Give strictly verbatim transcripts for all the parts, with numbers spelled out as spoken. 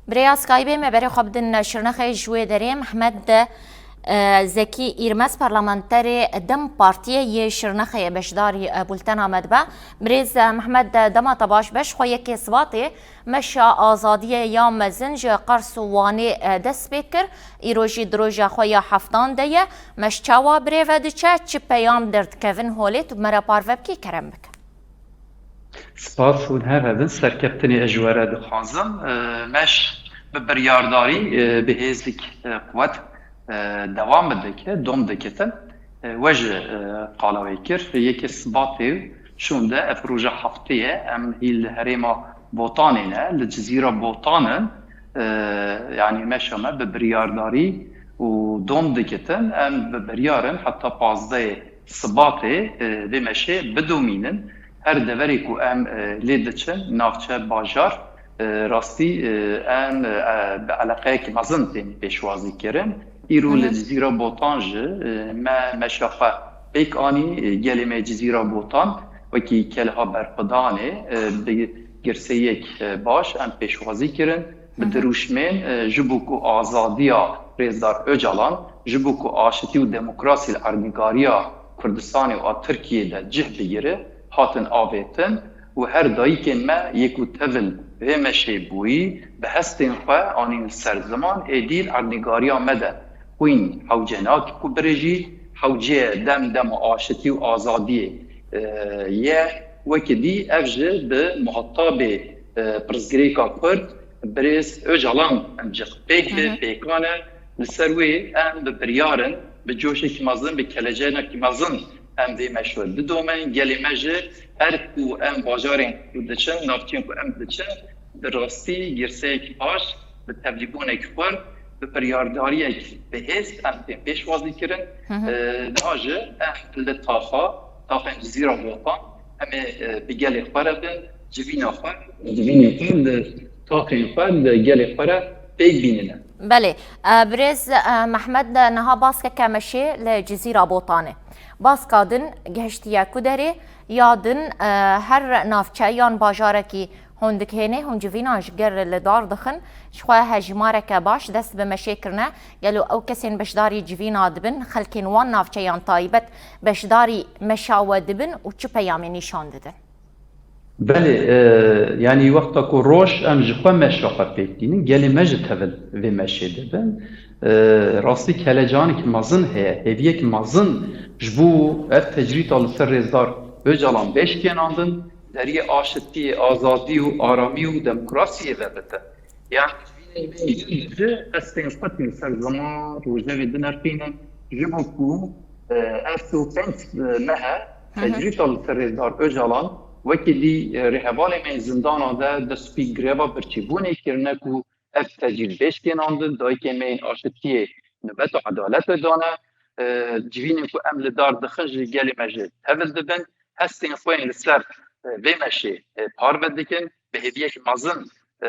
Bi rêya Skypeê me berê xwe bidin Şirnexê, ji wê derê Mehmet, e, Zekî Îrmez, parlamenterê DEM Partiyê yê Şirnexê, beşdarî, e, bultena me dibe. Birêz, e, Mehmet, e, dema te baş be. Ji xwe yekê Sibatê meşa azadiyê ya mezin ji Qers û Wanê, e, dest pê kir. Îro jî di roja xwe ya heftan de ye. Meş çawa bi rê ve diçe, çi peyam derdikevin holê, tu bi me re parve bikî, kerem bike. Spas hûn her hebin, serkeftinê ez ji we re dixwazim. E, meş bi biryardarî, e, bi hêzik, e, quwet, e, dewam dike, dom dikitin. E, we ji, e, qala wê kir. Yekê Sibatê şûnde ev roja heftê ye, em hî li herêma Botanê ne, li Cizîra Botan in. E, yanî meşa me bi biryardarî û dom dikitin. Em bi biryar in heta pazdehê Sibatê, e, vê meşê bidomînin. Her deverê ku em, e, lê diçin, navçe, bajar, e, rastî, e, em, e, bi eleqeyekî mezin tên pêşwazî kirin. Îro Hı hı. li Cizîra Botan jî, e, me meşa xwe pêk anî, e, gelê me Cizîra Botan wekî kelha berxwedanê, e, bi girseyek, e, baş em pêşwazî kirin. Bi Hı hı. dirûşmên, e, ji bo ku azadiya Rêzdar Ocalan, ji bo ku aşitî û demokrasî li erdnîgariya Kurdistanê û a Tirkiyê de cih bigire, hatin avêtin û her dayikên me yê ku tevil vê meşê bûyî, bi hestên xwe anîn li ser ziman, êdî li erdnîgariya me de xwîn hewce nake ku birêjî, hewceyê dem dema aşitî û azadiyê, e, ye. Wekî dî ev jî bi muhatabê, e, pirsgirêka Kurd, birêz Ocalan, em cih pêk bi Hı hı. pêkan e. Li ser wê em bi biryar in, bi coşekî mezin, bi kelecenekî mezin em vê meşê didomin. Gelê me jî her ku em bajarên ku diçin, navçeyên ku em diçin, bi rastî girseyek baş, bi tevlîbûnek xurt, bi biryardariyek bi hêz em tên pêşwazî kirin. Hı hı. E, niha jî em li taxa, taxên Cizîra Botan, em ê, e, bi gelê xwe re bin, civîna xwe, civînê xwe li taxên xwe, li gelê xwe re pêk bînine. Belê. E, birêz, e, Mehmet, niha baskeke meşê li Cizîra Botanê. Baska din gihiştiye ku derê, ya din, e, her navçe yan bajarekî hûn dikhênê, hûn civînan ji ger li dar dixin. Ji xwe hejmareke baş dest bi meşê kirine. Gelo ew kesên beşdarî civîna dibin, xelkên wan navçeyan taybet beşdarî meşa we dibin û çi peyamê nîşan didin? Belê, e, yanî wexta ku roj em ji xwe meşa xwe pêk tînin, gelê me jî tevil vê meşê dibin. E, rastî kelecanek mezin heye, hêviyek mezin ji bo ev tecrîta li ser Rêzdar Ocalan bêşkênandin, deriyê aşitiyê, azadî û aramî û demokrasiyê vebite. Yanî civînên me yên din jî hestên xwe tên ser ziman, rojevê dinirxînin, ji bo ku, e, ev sî û pênc mehe Hı hı. tecrîta li ser Rêzdar Ocalan, wekî dî, e, rêhevalê me yên zindana de destpî greva birçîbûnê kirine ku ev tecrîd bêşkênandin, dayikê me yên aşitiyê nûbeta edaletê dane, e, civînên ku em li dar dixin ji gelê me jî tevil dibin, hestên xwe yên li ser, e, vê meşê, e, parve dikin, bi hêviyek mezin, e,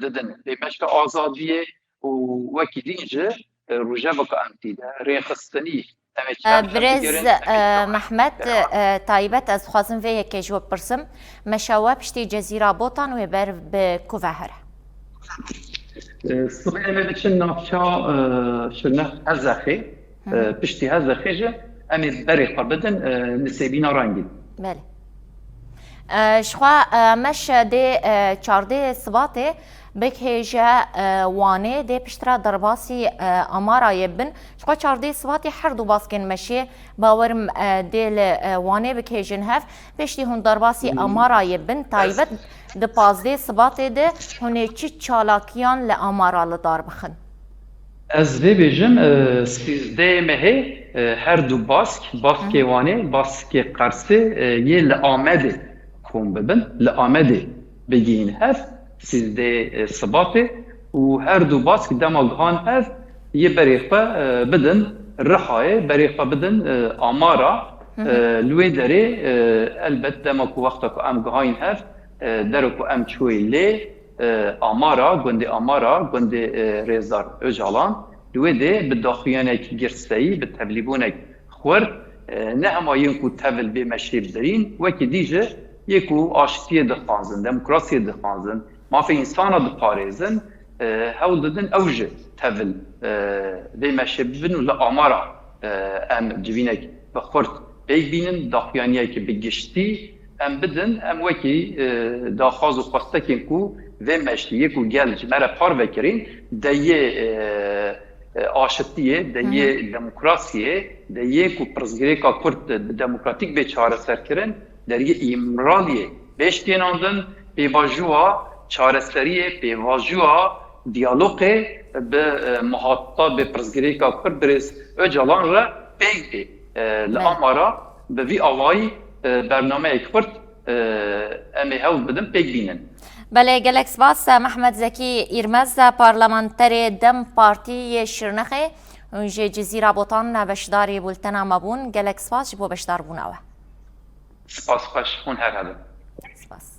didin vê meşa azadiyê û wekî din jî, e, rojeveke em tî de rêxistinî, em ê çarşembe Birêz, gerin, em ê e, çarşembe Mehmet, gerin. E, taybet, ez dixwazim vê yekê ji we bipirsim. Meşa we piştî Cezîra Botan wê ber bi ku ve here? E, sibê em ê biçin navça, e, Şirnex Hezexê. Hı hı. E, piştî Hezexê jî em ê berê xwe bidin, e, Nisêbîna Rengîn. Belê. E, ji xwe, e, meş dê, e, çardê Sibatê bikêje, e, Wanê, dê piştre derbasî, e, Amarayê bin. Ji xwe çardê Sibatê her du baskên meşê, bawerim, e, dê li, e, Wanê bikêjin hev. Piştî hûn derbasî Hı. Amarayê bin, taybet di pazdê Sibatê de hûn ê çi çalakiyan li Amara li dar bixin? Ez vê bêjim, e, sîzdehê mehê, e, her du bask, baskê Hı hı. Wanê, baskê Qersê, e, yê li Amedê kom bibin, li Amedê bigihîn hev, sîzdehê, e, Sibatê û her du bask dema gihan hev yê berê xwe, e, bidin Rihayê, berê xwe bidin, e, Amara. Hı hı. E, li wê derê, e, elbet dema ku wexta ku em gihayîn hev, e, dero ku em çûyê lê, e, Amara, gundê Amara, gundê, e, Rêzdar Ocalan, li wê dê bi daxuyanek girseyî, bi tevlîbûnek xurt, e, ne hema yên ku tevil vê meşê birîn, wekî dî jî yê ku aştiyê dixwazin, demokrasiyê dixwazin, mafê însana diparêzin, e, hewl didin ew ji tevil, e, vê meşê bibin û li amara, e, em civînek bi xurt pêk bînin, daxuyaniyek bi giştî em bidin, em wekî, e, daxwaz û xwestekên ku vê meşê yê ku gel ji me re parve kirîn, de yê, e, e, aşitiyê, de yê demokrasiyê, de yê ku pirsgirêka Kurd bi demokratîk bê çareserkirin, deriyê Îmraliyê pêş tênandin, pêvajoya çareseriyê, pêvajoya diyalogê bi, e, muhataba pirsgirêka Kurd birêz Ocalan re pêk bê. E, li amara bi vî awayî, e, bernameyek xurt, e, em ê hewl bidin pêk bînin. Belê, gelek spas. Mehmet Zekî Îrmez, parlamenterê DEM Partî yê Şirnexê, hûn ji Cizîra Botan beşdarî bultena me bûn. Gelek spas ji bo beşdarbûna we. Spas xweş, hûn her hebin. Spas.